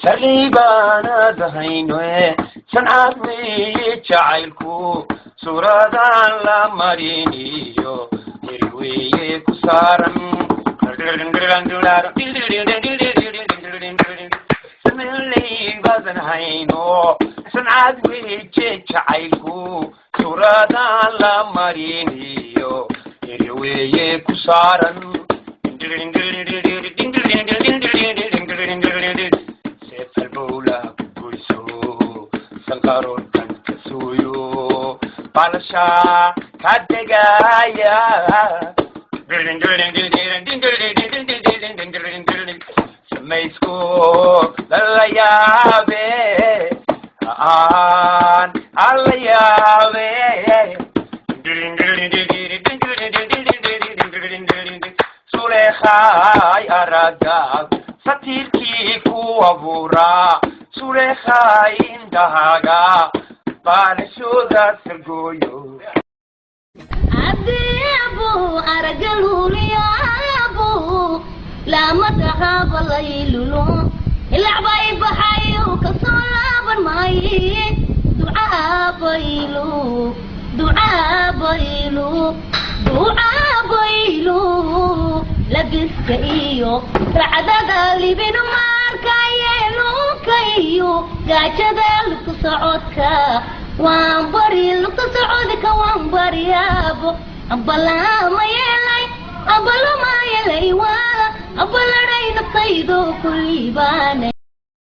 Saliibaanad hayne, sancad weeye jacaylku, suuradaan la mariniyo heri weeye ku saaran. Samaleybadan hayno, sancad weeye jacaylku, suuradaan la mariniyo heri weeye ku saaran. Seefalbowla ku goyso, sanqaroorkan ka suuyo, balasha ka degaya. Samaysku lala yaabe, aan alla yaabe. Suleekhay aragaag satiirkii ku abuuraa, Suleekhay indhahaaga baalashooda sargooyo. Adeebo aragaluuliyaabo laamadahaaba laylulo ilacbay baxayo kasoo laaban maaye. Ducaabaylu ducaabaylu ducaabaylu labiska iyo racdada libinu maarkaye lukayo gaajada lugta socodka waan bari, lugta socodka waan baryaabo. Abalaama yeelay, abalama yeelay, waa abaladay naftaydo kullibaanay.